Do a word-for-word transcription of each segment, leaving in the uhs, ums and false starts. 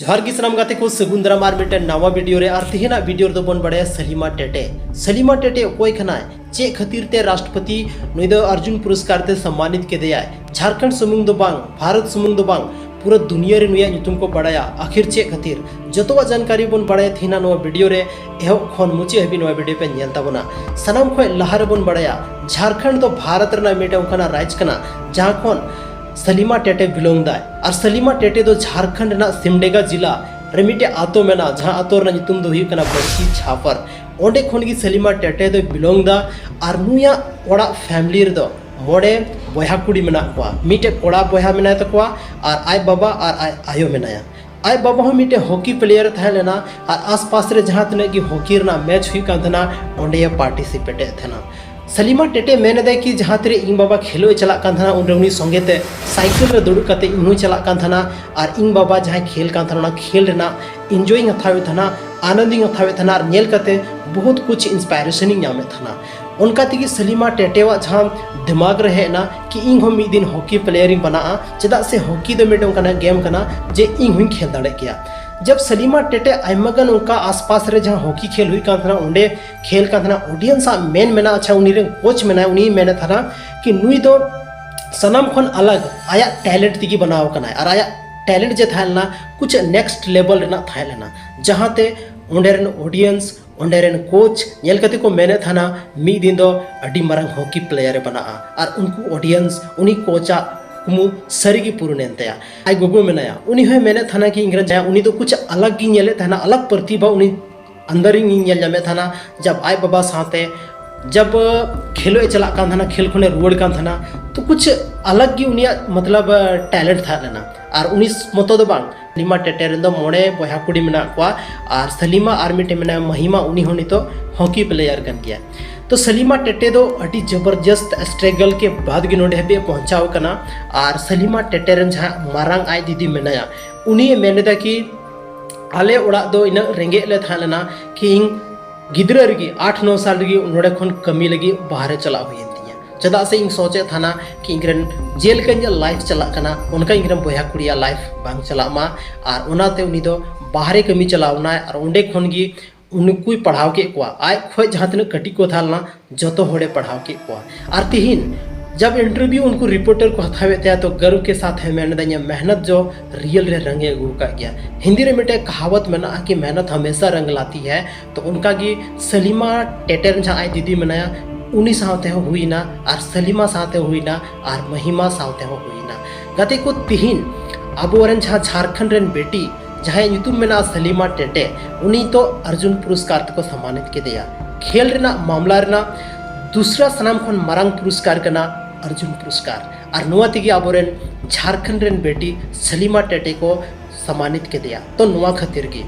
ᱡᱚᱦᱟᱨ ᱜᱮ ᱥᱟᱱᱟᱢ ᱜᱟᱛᱮ ᱠᱚ, ᱥᱟᱹᱜᱩᱱ ᱫᱟᱨᱟᱢ ᱟᱨ ᱢᱤᱫᱴᱮᱱ ᱱᱟᱣᱟ ᱵᱷᱤᱰᱤᱭᱳ ᱨᱮ᱾ ᱟᱨ ᱛᱮᱦᱮᱧᱟᱜ ᱵᱷᱤᱰᱤᱭᱳ ᱨᱮᱫᱚ ᱵᱚᱱ ᱵᱟᱲᱟᱭᱟ ᱥᱟᱞᱤᱢᱟ ᱴᱮᱴᱮ᱾ ᱥᱟᱞᱤᱢᱟ ᱴᱮᱴᱮ ᱚᱠᱚᱭ ᱠᱟᱱᱟᱭ, ᱪᱮᱫ ᱠᱷᱟᱹᱛᱤᱨ ᱛᱮ ᱨᱟᱥᱴᱨᱚᱯᱚᱛᱤ ᱱᱩᱭ ᱫᱚ ᱚᱨᱡᱩᱱ ᱯᱩᱨᱚᱥᱠᱟᱨ ᱛᱮ ᱥᱚᱢᱢᱟᱱᱤᱛ ᱠᱮᱫᱮᱭᱟᱭ, ᱡᱷᱟᱲᱠᱷᱚᱸᱰ ᱥᱩᱢᱩᱝ ᱫᱚ ᱵᱟᱝ, ᱵᱷᱟᱨᱚᱛ ᱥᱩᱢᱩᱝ ᱫᱚ ᱵᱟᱝ, ᱯᱩᱨᱟᱹ ᱫᱩᱱᱤᱭᱟᱹ ᱨᱮ ᱱᱩᱭᱟᱜ ᱧᱩᱛᱩᱢ ᱠᱚ ᱵᱟᱲᱟᱭᱟ᱾ ᱟᱹᱠᱷᱤᱨ ᱪᱮᱫ ᱠᱷᱟᱹᱛᱤᱨ, ᱡᱚᱛᱚᱣᱟᱜ ᱡᱟᱱᱠᱟᱨᱤ ᱵᱚᱱ ᱵᱟᱲᱟᱭᱟ ᱛᱮᱦᱮᱧᱟᱜ ᱱᱚᱣᱟ ᱵᱷᱤᱰᱤᱭᱳ ᱨᱮ᱾ ᱮᱦᱚᱵ ᱠᱷᱚᱱ ᱢᱩᱪᱟᱹᱫ ᱦᱟᱹᱵᱤᱡ ᱱᱚᱣᱟ ᱵᱷᱤᱰᱤᱭᱳ ᱯᱮ ᱧᱮᱞ ᱛᱟᱵᱚᱱᱟ᱾ ᱥᱟᱱᱟᱢ ᱠᱷᱚᱱ ᱞᱟᱦᱟ ᱨᱮᱵᱚᱱ ᱵᱟᱲᱟᱭᱟ, ᱡᱷᱟᱲᱠᱷᱚᱸᱰ ᱫᱚ ᱵᱷᱟᱨᱚᱛ ᱨᱮᱱᱟᱜ ᱢᱤᱫᱴᱮᱱ ᱚᱱᱠᱟᱱᱟᱜ ᱨᱟᱡᱽ ᱠᱟᱱᱟ, ᱡᱟᱦᱟᱸ ᱠᱷᱚᱱ ᱥᱟᱞᱤᱢᱟ ᱴᱮᱴᱮ ᱵᱤᱞᱚᱝ ᱫᱟᱭ᱾ ᱟᱨ ᱥᱟᱞᱤᱢᱟ ᱴᱮᱴᱮ ᱫᱚ ᱡᱷᱟᱲᱠᱷᱚᱸᱰ ᱨᱮᱱᱟᱜ ᱥᱤᱢᱰᱮᱜᱟ ᱡᱤᱞᱟ ᱨᱮ ᱢᱤᱫᱴᱮᱡ ᱟᱛᱳ ᱢᱮᱱᱟᱜᱼᱟ, ᱡᱟᱦᱟᱸ ᱟᱛᱳ ᱨᱮᱱᱟᱜ ᱧᱩᱛᱩᱢ ᱫᱚ ᱦᱩᱭᱩᱜ ᱠᱟᱱᱟ ᱵᱟᱹᱲᱥᱤ ᱪᱷᱟᱯᱟᱨ᱾ ᱚᱸᱰᱮ ᱠᱷᱚᱱ ᱜᱮ ᱥᱟᱞᱤᱢᱟ ᱴᱮᱴᱮ ᱫᱚᱭ ᱵᱤᱞᱚᱝ ᱫᱟ᱾ ᱟᱨ ᱱᱩᱭᱟᱜ ᱚᱲᱟᱜ ᱯᱷᱮᱢᱤᱞᱤ ᱨᱮᱫᱚ ᱢᱚᱬᱮ ᱵᱚᱭᱦᱟ ᱠᱩᱲᱤ ᱢᱮᱱᱟᱜ ᱠᱚᱣᱟ᱾ ᱢᱤᱫᱴᱮᱡ ᱠᱚᱲᱟ ᱵᱚᱭᱦᱟ ᱢᱮᱱᱟᱭ ᱛᱟᱠᱚᱣᱟ, ᱟᱨ ᱟᱡ ᱵᱟᱵᱟ ᱟᱨ ᱟᱡ ᱟᱭᱳ ᱢᱮᱱᱟᱭᱟ᱾ ᱟᱡ ᱵᱟᱵᱟ ᱦᱚᱸ ᱢᱤᱫᱴᱮᱡ ᱦᱚᱠᱤ ᱯᱞᱮᱭᱟᱨ ᱮ ᱛᱟᱦᱮᱸ ᱞᱮᱱᱟ, ᱟᱨ ᱟᱥᱯᱟᱥ ᱨᱮ ᱡᱟᱦᱟᱸ ᱛᱤᱱᱟᱹᱜ ᱜᱮ ᱦᱚᱠᱤ ᱨᱮᱱᱟᱜ ᱢᱮᱪ ᱦᱩᱭᱩᱜ ᱠᱟᱱ ᱛᱟᱦᱮᱱᱟ, ᱚᱸᱰᱮ ᱮ ᱯᱟᱨᱴᱤᱥᱤᱯᱮᱴ ᱮᱫ ᱛᱟᱦᱮᱱᱟ᱾ ᱥᱟᱞᱤᱢᱟ ᱴᱮᱴᱮ ᱢᱮᱱ ᱮᱫᱟᱭ ᱠᱤ ᱡᱟᱦᱟᱸ ᱛᱤᱨᱮ ᱤᱧ ᱵᱟᱵᱟ ᱠᱷᱮᱞᱳᱜ ᱮ ᱪᱟᱞᱟᱜ ᱠᱟᱱ ᱛᱟᱦᱮᱱᱟ, ᱩᱱᱨᱮ ᱩᱱᱤ ᱥᱚᱸᱜᱮ ᱛᱮ ᱥᱟᱭᱠᱮᱞ ᱨᱮ ᱫᱩᱲᱩᱵ ᱠᱟᱛᱮ ᱤᱧ ᱦᱚᱸᱧ ᱪᱟᱞᱟᱜ ᱠᱟᱱ ᱛᱟᱦᱮᱱᱟ, ᱟᱨ ᱤᱧ ᱵᱟᱵᱟ ᱡᱟᱦᱟᱸᱭ ᱠᱷᱮᱞ ᱠᱟᱱ ᱛᱟᱦᱮᱱᱟ, ᱚᱱᱟ ᱠᱷᱮᱞ ᱨᱮᱱᱟᱜ ᱤᱱᱡᱚᱭ ᱤᱧ ᱦᱟᱛᱟᱣᱮᱫ ᱛᱟᱦᱮᱱᱟ, ᱟᱱᱚᱱᱫ ᱤᱧ ᱦᱟᱛᱟᱣᱮᱫ ᱛᱟᱦᱮᱱᱟ, ᱟᱨ ᱧᱮᱞ ᱠᱟᱛᱮ ᱵᱚᱦᱩᱛ ᱠᱩᱪ ᱤᱱᱥᱯᱟᱭᱨᱮᱥᱚᱱ ᱤᱧ ᱧᱟᱢᱮᱫ ᱛᱟᱦᱮᱱᱟ᱾ ᱚᱱᱠᱟ ᱛᱮᱜᱮ ᱥᱟᱞᱤᱢᱟ ᱴᱮᱴᱮᱣᱟᱜ ᱡᱟᱦᱟᱸ ᱫᱤᱢᱟᱜᱽ ᱨᱮ ᱦᱮᱡ ᱮᱱᱟ ᱠᱤ ᱤᱧ ᱦᱚᱸ ᱢᱤᱫ ᱫᱤᱱ ᱦᱚᱠᱤ ᱯᱞᱮᱭᱟᱨ ᱤᱧ ᱵᱮᱱᱟᱜᱼᱟ, ᱪᱮᱫᱟᱜ ᱥᱮ ᱦᱚᱠᱤ ᱫᱚ ᱢᱤᱫᱴᱮᱱ ᱚᱱᱠᱟᱱᱟᱜ ᱜᱮᱢ ᱠᱟᱱᱟ ᱡᱮ ᱤᱧ ᱦᱚᱸᱧ ᱠᱷᱮᱞ ᱫᱟᱲᱮᱭᱟᱜ ᱜᱮᱭᱟ᱾ ᱡᱟᱵ ᱥᱟᱞᱤᱢᱟ ᱴᱮᱴᱮ ᱟᱭᱢᱟ ᱜᱟᱱ ᱚᱱᱠᱟ ᱟᱥᱯᱟᱥ ᱨᱮ ᱡᱟᱦᱟᱸ ᱦᱚᱠᱤ ᱠᱷᱮᱞ ᱦᱩᱭᱩᱜ ᱠᱟᱱ ᱛᱟᱦᱮᱱᱟ, ᱚᱸᱰᱮ ᱠᱷᱮᱞ ᱠᱟᱱ ᱛᱟᱦᱮᱱᱟ, ᱚᱰᱤᱭᱮᱱᱥ ᱟᱜ ᱢᱮᱱ ᱢᱮᱱᱟᱜᱼᱟ, ᱟᱪᱪᱷᱟ, ᱩᱱᱤ ᱨᱮᱱ ᱠᱳᱪ ᱢᱮᱱᱟᱭᱟ, ᱩᱱᱤᱭ ᱢᱮᱱᱮᱫ ᱛᱟᱦᱮᱱᱟ ᱠᱤ ᱱᱩᱭ ᱫᱚ ᱥᱟᱱᱟᱢ ᱠᱷᱚᱱ ᱟᱞᱟᱜᱽ ᱟᱭᱟᱜ ᱴᱮᱞᱮᱱᱴ ᱛᱮᱜᱮ ᱵᱮᱱᱟᱣ ᱟᱠᱟᱱᱟᱭ, ᱟᱨ ᱟᱭᱟᱜ ᱴᱮᱞᱮᱱᱴ ᱡᱮ ᱛᱟᱦᱮᱸ ᱞᱮᱱᱟ ᱠᱩᱪ ᱱᱮᱠᱥᱴ ᱞᱮᱵᱮᱞ ᱨᱮᱱᱟᱜ ᱛᱟᱦᱮᱸ ᱞᱮᱱᱟ, ᱡᱟᱦᱟᱸᱛᱮ ᱚᱸᱰᱮ ᱨᱮᱱ ᱚᱰᱤᱭᱮᱱᱥ, ᱚᱸᱰᱮ ᱨᱮᱱ ᱠᱳᱪ ᱧᱮᱞ ᱠᱟᱛᱮ ᱠᱚ ᱢᱮᱱᱮᱫ ᱛᱟᱦᱮᱱᱟ ᱢᱤᱫ ᱫᱤᱱ ᱫᱚ ᱟᱹᱰᱤ ᱢᱟᱨᱟᱝ ᱦᱚᱠᱤ ᱯᱞᱮᱭᱟᱨ ᱮ ᱵᱮᱱᱟᱜᱼᱟ᱾ ᱟᱨ ᱩᱱᱠᱩ ᱚᱰᱤᱭᱮᱱᱥ ᱩᱱᱤ ᱠᱳᱪ ᱟᱜ ᱠᱩᱠᱢᱩ ᱥᱟᱹᱨᱤ ᱜᱮ ᱯᱩᱨᱩᱱ ᱮᱱ ᱛᱟᱭᱟ᱾ ᱟᱡ ᱜᱚᱜᱚ ᱢᱮᱱᱟᱭᱟ, ᱩᱱᱤ ᱦᱚᱸᱭ ᱢᱮᱱᱮᱫ ᱛᱟᱦᱮᱱᱟ ᱠᱤ ᱤᱧ ᱨᱮᱱ ᱡᱟᱦᱟᱸᱭ, ᱩᱱᱤ ᱫᱚ ᱠᱩᱪ ᱟᱞᱟᱜᱽ ᱜᱮᱧ ᱧᱮᱞᱮᱫ ᱛᱟᱦᱮᱱᱟ, ᱟᱞᱟᱜᱽ ᱯᱨᱚᱛᱤᱵᱷᱟ ᱩᱱᱤ ᱟᱱᱫᱟᱨ ᱤᱧ ᱧᱮᱞ ᱧᱟᱢᱮᱫ ᱛᱟᱦᱮᱱᱟ᱾ ᱡᱟᱵ ᱟᱡ ᱵᱟᱵᱟ ᱥᱟᱶᱛᱮ ᱡᱟᱵ ᱠᱷᱮᱞᱳᱜ ᱮ ᱪᱟᱞᱟᱜ ᱠᱟᱱ ᱛᱟᱦᱮᱱᱟ, ᱠᱷᱮᱞ ᱠᱷᱚᱱᱮ ᱨᱩᱣᱟᱹᱲ ᱠᱟᱱ ᱛᱟᱦᱮᱱᱟ, ᱛᱚ ᱠᱩᱪ ᱟᱞᱟᱜᱽ ᱜᱮ ᱩᱱᱤᱭᱟᱜ ᱢᱚᱛᱞᱚᱵ ᱴᱮᱞᱮᱱᱴ ᱛᱟᱦᱮᱸ ᱞᱮᱱᱟ᱾ ᱟᱨ ᱩᱱᱤ ᱢᱚᱛᱚ ᱫᱚ ᱵᱟᱝ, ᱥᱟᱞᱤᱢᱟ ᱴᱮᱴᱮ ᱨᱮᱱ ᱫᱚ ᱢᱚᱬᱮ ᱵᱚᱭᱦᱟ ᱠᱩᱲᱤ ᱢᱮᱱᱟᱜ ᱠᱚᱣᱟ᱾ ᱟᱨ ᱥᱟᱞᱤᱢᱟ ᱟᱨ ᱢᱤᱫᱴᱮᱱ ᱢᱮᱱᱟᱭᱟ ᱢᱟᱦᱤᱢᱟ, ᱩᱱᱤ ᱦᱚᱸ ᱱᱤᱛᱚᱜ ᱦᱚᱠᱤ ᱯᱞᱮᱭᱟᱨ ᱠᱟᱱ ᱜᱮᱭᱟ᱾ ᱛᱚ ᱥᱟᱞᱤᱢᱟ ᱴᱮᱴᱮ ᱫᱚ ᱟᱹᱰᱤ ᱡᱚᱵᱚᱨᱡᱚᱥᱛ ᱥᱴᱨᱟᱜᱚᱞ ᱠᱮ ᱵᱟᱫ ᱜᱮ ᱱᱚᱰᱮ ᱦᱟᱹᱵᱤᱡ ᱮ ᱯᱚᱦᱪᱟᱣ ᱟᱠᱟᱱᱟ᱾ ᱟᱨ ᱥᱟᱞᱤᱢᱟ ᱴᱮᱴᱮ ᱨᱮᱱ ᱡᱟᱦᱟᱸ ᱢᱟᱨᱟᱝ ᱟᱡ ᱫᱤᱫᱤ ᱢᱮᱱᱟᱭᱟ, ᱩᱱᱤᱭ ᱢᱮᱱ ᱮᱫᱟ ᱠᱤ ᱟᱞᱮ ᱚᱲᱟᱜ ᱫᱚ ᱤᱱᱟᱹᱜ ᱨᱮᱸᱜᱮᱡ ᱞᱮ ᱛᱟᱦᱮᱸ ᱞᱮᱱᱟ ᱠᱤ ᱤᱧ ᱜᱤᱫᱽᱨᱟᱹ ᱨᱮᱜᱮ ᱟᱴ ᱱᱚ ᱥᱟᱞ ᱨᱮᱜᱮ ᱱᱚᱰᱮ ᱠᱷᱚᱱ ᱠᱟᱹᱢᱤ ᱞᱟᱹᱜᱤᱫ ᱵᱟᱦᱨᱮ ᱪᱟᱞᱟᱜ ᱦᱩᱭᱮᱱ ᱛᱤᱧᱟ᱾ ᱪᱮᱫᱟᱜ ᱥᱮ ᱤᱧ ᱥᱚᱪᱮᱫ ᱛᱟᱦᱮᱱᱟ ᱠᱤ ᱤᱧᱨᱮᱱ ᱡᱮ ᱞᱮᱠᱟ ᱤᱧᱟᱹᱜ ᱞᱟᱭᱤᱯᱷ ᱪᱟᱞᱟᱜ ᱠᱟᱱᱟ, ᱚᱱᱠᱟ ᱤᱧᱨᱮᱱ ᱵᱚᱭᱦᱟ ᱠᱩᱲᱤᱭᱟᱜ ᱞᱟᱭᱤᱯᱷ ᱵᱟᱝ ᱪᱟᱞᱟᱜ ᱢᱟ᱾ ᱟᱨ ᱚᱱᱟᱛᱮ ᱩᱱᱤ ᱫᱚ ᱵᱟᱦᱨᱮ ᱠᱟᱹᱢᱤ ᱪᱟᱞᱟᱣ ᱮᱱᱟᱭ ᱟᱨ ᱚᱸᱰᱮ ᱠᱷᱚᱱ ᱜᱮ ᱩᱱᱠᱩᱭ ᱯᱟᱲᱦᱟᱣ ᱠᱮᱫ ᱠᱚᱣᱟ᱾ ᱟᱡ ᱠᱷᱚᱱ ᱡᱟᱦᱟᱸ ᱛᱤᱱᱟᱹᱜ ᱠᱟᱹᱴᱤᱡ ᱠᱚ ᱛᱟᱦᱮᱸ ᱞᱮᱱᱟ, ᱡᱚᱛᱚ ᱦᱚᱲᱮ ᱯᱟᱲᱦᱟᱣ ᱠᱮᱫ ᱠᱚᱣᱟ᱾ ᱟᱨ ᱛᱤᱦᱤᱧ ᱡᱟᱵ ᱤᱱᱴᱟᱨᱵᱷᱤᱭᱩ ᱩᱱᱠᱩ ᱨᱤᱯᱳᱨᱴᱟᱨ ᱠᱚ ᱦᱟᱛᱟᱣᱮᱫ ᱛᱟᱭᱟ, ᱛᱚ ᱜᱟᱨᱩ ᱠᱮ ᱥᱟᱛᱷ ᱦᱮ ᱢᱮᱱ ᱮᱫᱟ, ᱤᱧᱟᱹᱜ ᱢᱮᱦᱱᱚᱛ ᱡᱚ ᱨᱤᱭᱮᱞ ᱨᱮ ᱨᱟᱝ ᱮ ᱟᱹᱜᱩ ᱟᱠᱟᱫ ᱜᱮᱭᱟ᱾ ᱦᱤᱱᱫᱤ ᱨᱮ ᱢᱤᱫᱴᱮᱡ ᱠᱟᱦᱟᱣᱟᱛ ᱢᱮᱱᱟᱜᱼᱟ ᱠᱤ ᱢᱮᱦᱱᱚᱛ ᱦᱟᱢᱮᱥᱟ ᱨᱟᱝ ᱞᱟᱛᱤ ᱦᱮ᱾ ᱛᱚ ᱚᱱᱠᱟ ᱜᱮ ᱥᱟᱞᱤᱢᱟ ᱴᱮᱴᱮ ᱨᱮᱱ ᱡᱟᱦᱟᱸ ᱟᱡ ᱫᱤᱫᱤ ᱢᱮᱱᱟᱭᱟ, ᱩᱱᱤ ᱥᱟᱶᱛᱮ ᱦᱚᱸ ᱦᱩᱭᱱᱟ, ᱟᱨ ᱥᱟᱞᱤᱢᱟ ᱥᱟᱶᱛᱮ ᱦᱩᱭᱱᱟ, ᱟᱨ ᱢᱟᱦᱤᱢᱟ ᱥᱟᱶᱛᱮ ᱦᱚᱸ ᱦᱩᱭᱱᱟ᱾ ᱜᱟᱛᱮ ᱠᱚ, ᱛᱤᱦᱤᱧ ᱟᱵᱚᱨᱮᱱ ᱡᱟᱦᱟᱸ ᱡᱷᱟᱲᱠᱷᱚᱸᱰ ᱨᱮᱱ ᱵᱮᱴᱤ ᱡᱟᱦᱟᱸᱭᱟᱜ ᱧᱩᱛᱩᱢ ᱢᱮᱱᱟᱜᱼᱟ ᱥᱟᱞᱤᱢᱟ ᱴᱮᱴᱮ, ᱩᱱᱤ ᱛᱚ ᱚᱨᱡᱩᱱ ᱯᱩᱨᱚᱥᱠᱟᱨ ᱛᱮᱠᱚ ᱥᱚᱢᱢᱟᱱᱤᱛ ᱠᱮᱫᱮᱭᱟ᱾ ᱠᱷᱮᱞ ᱨᱮᱱᱟᱜ ᱢᱟᱢᱞᱟ ᱨᱮᱱᱟᱜ ᱫᱩᱥᱨᱟ ᱥᱟᱱᱟᱢ ᱠᱷᱚᱱ ᱢᱟᱨᱟᱝ ᱯᱩᱨᱚᱥᱠᱟᱨ ᱠᱟᱱᱟ ᱚᱨᱡᱩᱱ ᱯᱩᱨᱚᱥᱠᱟᱨ᱾ ᱟᱨ ᱱᱚᱣᱟ ᱛᱮᱜᱮ ᱟᱵᱚᱨᱮᱱ ᱡᱷᱟᱲᱠᱷᱚᱸᱰ ᱨᱮᱱ ᱵᱮᱴᱤ ᱥᱟᱞᱤᱢᱟ ᱴᱮᱴᱮ ᱠᱚ ᱥᱚᱢᱢᱟᱱᱤᱛ ᱠᱮᱫᱮᱭᱟ᱾ ᱛᱚ ᱱᱚᱣᱟ ᱠᱷᱟᱹᱛᱤᱨ ᱜᱮ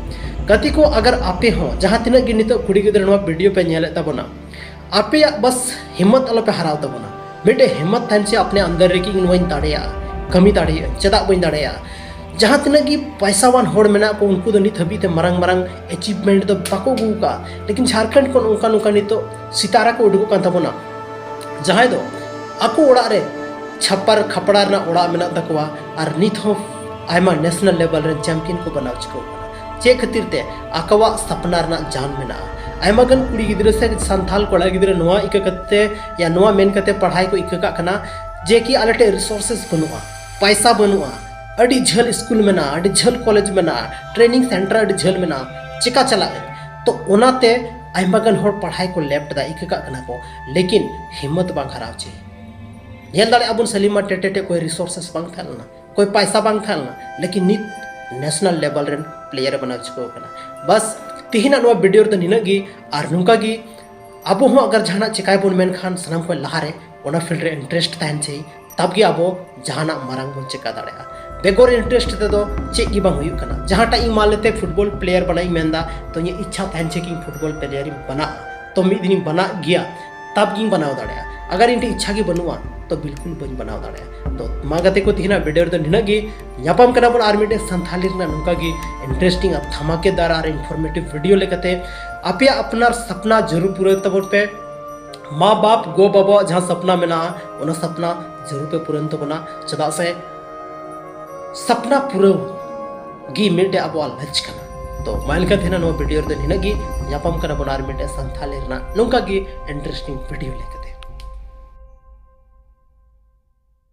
ᱜᱟᱛᱮ ᱠᱚ, ᱟᱜᱟᱨ ᱟᱯᱮ ᱦᱚᱸ ᱡᱟᱦᱟᱸ ᱛᱤᱱᱟᱹᱜ ᱜᱮ ᱱᱤᱛᱚᱜ ᱠᱩᱲᱤ ᱜᱤᱫᱽᱨᱟᱹ ᱱᱚᱣᱟ ᱵᱷᱤᱰᱤᱭᱳ ᱯᱮ ᱧᱮᱞᱮᱫ ᱛᱟᱵᱚᱱᱟ, ᱟᱯᱮᱭᱟᱜ ᱵᱟᱥ ᱦᱤᱢᱢᱚᱛ ᱟᱞᱚᱯᱮ ᱦᱟᱨᱟᱣ ᱛᱟᱵᱚᱱᱟ᱾ ᱢᱤᱫᱴᱮᱡ ᱦᱤᱢᱢᱚᱛ ᱛᱟᱦᱮᱱ ᱪᱮ ᱟᱯᱱᱮ ᱟᱱᱫᱟᱨ ᱨᱮ ᱠᱤ ᱤᱧ ᱱᱚᱣᱟᱧ ᱫᱟᱲᱮᱭᱟᱜᱼᱟ, ᱠᱟᱹᱢᱤ ᱫᱟᱲᱮᱭᱟᱜᱼᱟ, ᱪᱮᱫᱟᱜ ᱵᱟᱹᱧ ᱫᱟᱲᱮᱭᱟᱜᱼᱟ? ᱡᱟᱦᱟᱸ ᱛᱤᱱᱟᱹᱜ ᱜᱮ ᱯᱚᱭᱥᱟᱣᱟᱱ ᱦᱚᱲ ᱢᱮᱱᱟᱜ ᱠᱚ, ᱩᱱᱠᱩ ᱫᱚ ᱱᱤᱛ ᱦᱟᱹᱵᱤᱡ ᱛᱮ ᱢᱟᱨᱟᱝ ᱢᱟᱨᱟᱝ ᱮᱪᱤᱵᱷᱢᱮᱱᱴ ᱫᱚ ᱵᱟᱠᱚ ᱟᱹᱜᱩ ᱟᱠᱟᱫᱼᱟ᱾ ᱞᱮᱠᱤᱱ ᱡᱷᱟᱲᱠᱷᱚᱸᱰ ᱠᱷᱚᱱ ᱚᱱᱠᱟ ᱱᱚᱝᱠᱟ ᱱᱤᱛᱚᱜ ᱥᱤᱛᱟᱨᱟ ᱠᱚ ᱩᱰᱩᱠᱚᱜ ᱠᱟᱱ ᱛᱟᱵᱚᱱᱟ, ᱡᱟᱦᱟᱸᱭ ᱫᱚ ᱟᱠᱚ ᱚᱲᱟᱜ ᱨᱮ ᱪᱷᱟᱯᱟᱨ ᱠᱷᱟᱯᱲᱟ ᱨᱮᱱᱟᱜ ᱚᱲᱟᱜ ᱢᱮᱱᱟᱜ ᱛᱟᱠᱚᱣᱟ, ᱟᱨ ᱱᱤᱛ ᱦᱚᱸ ᱟᱭᱢᱟ ᱱᱮᱥᱱᱟᱞ ᱞᱮᱵᱮᱞ ᱨᱮᱱ ᱪᱟᱢᱯᱤᱭᱟᱱ ᱠᱚ ᱵᱮᱱᱟᱣ ᱪᱩᱠᱟᱹᱣ ᱠᱟᱱᱟ᱾ ᱪᱮᱫ ᱠᱷᱟᱹᱛᱤᱨ ᱛᱮ? ᱟᱠᱚᱣᱟᱜ ᱥᱟᱯᱱᱟ ᱨᱮᱱᱟᱜ ᱡᱟᱱ ᱢᱮᱱᱟᱜᱼᱟ᱾ ᱟᱭᱢᱟ ᱜᱟᱱ ᱠᱩᱲᱤ ᱜᱤᱫᱽᱨᱟᱹ ᱥᱮ ᱥᱟᱱᱛᱟᱞ ᱠᱚᱲᱟ ᱜᱤᱫᱽᱨᱟᱹ ᱱᱚᱣᱟ ᱤᱠᱟᱹ ᱠᱟᱛᱮ ᱭᱟ ᱱᱚᱣᱟ ᱢᱮᱱ ᱠᱟᱛᱮ ᱯᱟᱲᱦᱟᱣ ᱠᱚ ᱤᱠᱟᱹ ᱠᱟᱜ ᱠᱟᱱᱟ ᱡᱮ ᱠᱤ ᱟᱞᱮ ᱴᱷᱮᱱ ᱨᱤᱥᱳᱨᱥᱮᱥ ᱵᱟᱹᱱᱩᱜᱼᱟ, ᱯᱟᱭᱥᱟ ᱵᱟᱹᱱᱩᱜᱼᱟ, ᱟᱹᱰᱤ ᱡᱷᱟᱹᱞ ᱥᱠᱩᱞ ᱢᱮᱱᱟᱜᱼᱟ, ᱟᱹᱰᱤ ᱡᱷᱟᱹᱞ ᱠᱚᱞᱮᱡᱽ ᱢᱮᱱᱟᱜᱼᱟ, ᱴᱨᱮᱱᱤᱝ ᱥᱮᱱᱴᱟᱨ ᱟᱹᱰᱤ ᱡᱷᱟᱹᱞ ᱢᱮᱱᱟᱜᱼᱟ, ᱪᱮᱠᱟ ᱪᱟᱞᱟᱜ ᱟᱹᱧ? ᱛᱚ ᱚᱱᱟᱛᱮ ᱟᱭᱢᱟ ᱜᱟᱱ ᱦᱚᱲ ᱯᱟᱲᱦᱟᱣ ᱠᱚ ᱞᱮᱯᱴ ᱮᱫᱟ, ᱤᱠᱟᱹ ᱠᱟᱜ ᱠᱟᱱᱟ ᱠᱚ, ᱞᱮᱠᱤᱱ ᱦᱤᱢᱢᱚᱛ ᱵᱟᱝ ᱦᱟᱨᱟᱣ ᱪᱮ᱾ ᱧᱮᱞ ᱫᱟᱲᱮᱭᱟᱜᱼᱟ ᱵᱚᱱ ᱥᱟᱞᱤᱢᱟ ᱴᱮᱴᱮ ᱴᱷᱮᱱ ᱠᱳᱭ ᱨᱤᱥᱳᱨᱥᱮᱥ ᱵᱟᱝ ᱛᱟᱦᱮᱸ ᱞᱮᱱᱟ, ᱠᱳᱭ ᱯᱟᱭᱥᱟ ᱵᱟᱝ ᱛᱟᱦᱮᱸ ᱞᱮᱱᱟ, ᱞᱮᱠᱤᱱ ᱱᱤᱛ ᱱᱮᱥᱱᱟᱞ ᱞᱮᱵᱮᱞ ᱨᱮᱱ ᱯᱞᱮᱭᱟᱨ ᱮ ᱵᱮᱱᱟᱣ ᱪᱩᱠᱟᱹᱣ ᱟᱠᱟᱱᱟ᱾ ᱵᱟᱥ ᱛᱤᱦᱤᱧᱟᱜ ᱱᱚᱣᱟ ᱵᱷᱤᱰᱤᱭᱳ ᱨᱮᱫᱚ ᱱᱤᱱᱟᱹᱜ ᱜᱮ᱾ ᱟᱨ ᱱᱚᱝᱠᱟ ᱜᱮ ᱟᱵᱚ ᱦᱚᱸ ᱟᱜᱟᱨ ᱡᱟᱦᱟᱱᱟᱜ ᱪᱮᱠᱟᱭ ᱵᱚᱱ ᱢᱮᱱᱠᱷᱟᱱ ᱥᱟᱱᱟᱢ ᱠᱷᱚᱱ ᱞᱟᱦᱟᱨᱮ ᱚᱱᱟ ᱯᱷᱤᱞᱰ ᱨᱮ ᱤᱱᱴᱟᱨᱮᱥᱴ ᱛᱟᱦᱮᱱ ᱪᱟᱹᱭ, ᱛᱟᱵ ᱜᱮ ᱟᱵᱚ ᱡᱟᱦᱟᱱᱟᱜ ᱢᱟᱨᱟᱝ ᱵᱚᱱ ᱪᱮᱠᱟ ᱫᱟᱲᱮᱭᱟᱜᱼᱟ᱾ ᱵᱮᱜᱚᱨ ᱤᱱᱴᱟᱨᱮᱥᱴ ᱛᱮᱫᱚ ᱪᱮᱫ ᱜᱮ ᱵᱟᱝ ᱦᱩᱭᱩᱜ ᱠᱟᱱᱟ᱾ ᱡᱟᱦᱟᱸᱴᱟᱜ ᱤᱧ ᱢᱟᱱ ᱞᱮᱛᱮ ᱯᱷᱩᱴᱵᱚᱞ ᱯᱞᱮᱭᱟᱨ ᱵᱮᱱᱟᱜ ᱤᱧ ᱢᱮᱱᱫᱟ, ᱛᱚ ᱤᱧᱟᱹᱜ ᱤᱪᱪᱷᱟ ᱛᱟᱦᱮᱱ ᱪᱟᱹᱭ ᱠᱤ ᱤᱧ ᱯᱷᱩᱴᱵᱚᱞ ᱯᱞᱮᱭᱟᱨ ᱤᱧ ᱵᱮᱱᱟᱜᱼᱟ, ᱛᱚ ᱢᱤᱫ ᱫᱤᱱᱤᱧ ᱵᱮᱱᱟᱜ ᱜᱮᱭᱟ, ᱛᱟᱵ ᱜᱤᱧ ᱵᱮᱱᱟᱣ ᱫᱟᱲᱮᱭᱟᱜᱼᱟ᱾ ᱟᱜᱟᱨ ᱤᱧ ᱴᱷᱮᱱ ᱤᱪᱪᱷᱟ ᱜᱮ ᱵᱟᱹᱱᱩᱜᱼᱟ, ᱛᱚ ᱵᱤᱞᱠᱩᱞ ᱵᱟᱹᱧ ᱵᱮᱱᱟᱣ ᱫᱟᱲᱮᱭᱟᱜᱼᱟ᱾ ᱛᱚ ᱢᱟ ᱜᱟᱛᱮ ᱠᱚ, ᱛᱤᱦᱤᱧᱟᱜ ᱵᱷᱤᱰᱤᱭᱳ ᱨᱮᱫᱚ ᱱᱤᱱᱟᱹᱜ ᱜᱮ᱾ ᱧᱟᱯᱟᱢ ᱠᱟᱱᱟ ᱵᱚᱱ ᱟᱨ ᱢᱤᱫᱴᱮᱱ ᱥᱟᱱᱛᱷᱟᱞᱤ ᱨᱮᱱᱟᱜ ᱱᱚᱝᱠᱟ ᱜᱮ ᱤᱱᱴᱟᱨᱮᱥᱴᱤᱝ ᱟᱨ ᱫᱷᱟᱢᱟᱠᱮᱫᱟᱨ ᱟᱨ ᱤᱱᱯᱷᱚᱨᱢᱮᱴᱤᱵᱷ ᱵᱷᱤᱰᱤᱭᱳ ᱞᱮᱠᱟᱛᱮ᱾ ᱟᱯᱮᱭᱟᱜ ᱟᱯᱱᱟᱨ ᱥᱟᱯᱱᱟ ᱡᱟᱹᱨᱩᱲ ᱯᱩᱨᱟᱹᱣ ᱛᱟᱵᱚᱱ ᱯᱮ᱾ ᱢᱟ ᱵᱟᱯ ᱜᱚ ᱵᱟᱵᱟᱣᱟᱜ ᱡᱟᱦᱟᱸ ᱥᱟᱯᱱᱟ ᱢᱮᱱᱟᱜᱼᱟ, ᱚᱱᱟ ᱥᱟᱯᱱᱟ ᱡᱟᱹᱨᱩᱲ ᱯᱮ ᱯᱩᱨᱚᱱ ᱛᱟᱵᱚᱱᱟ᱾ ᱪᱮᱫᱟᱜ ᱥᱮ ᱥᱟᱯᱱᱟ ᱯᱩᱨᱟᱹᱣ ᱜᱮ ᱢᱤᱫᱴᱮᱡ ᱟᱵᱚᱣᱟᱜ ᱞᱟᱡ ᱠᱟᱱᱟ᱾ ᱛᱚ ᱢᱟ ᱮᱱᱠᱷᱟᱱ ᱛᱮᱦᱮᱧ ᱱᱚᱣᱟ ᱵᱷᱤᱰᱤᱭᱳ ᱨᱮᱫᱚ ᱱᱤᱱᱟᱹᱜ ᱜᱮ᱾ ᱧᱟᱯᱟᱢ ᱠᱟᱱᱟ ᱵᱚᱱ ᱟᱨ ᱢᱤᱫᱴᱮᱡ ᱥᱟᱱᱛᱷᱟᱞᱤ ᱨᱮᱱᱟᱜ ᱱᱚᱝᱠᱟ ᱜᱮ ᱤᱱᱴᱟᱨᱮᱥᱴᱤᱝ ᱵᱷᱤᱰᱤᱭᱳ ᱞᱮᱠᱟ᱾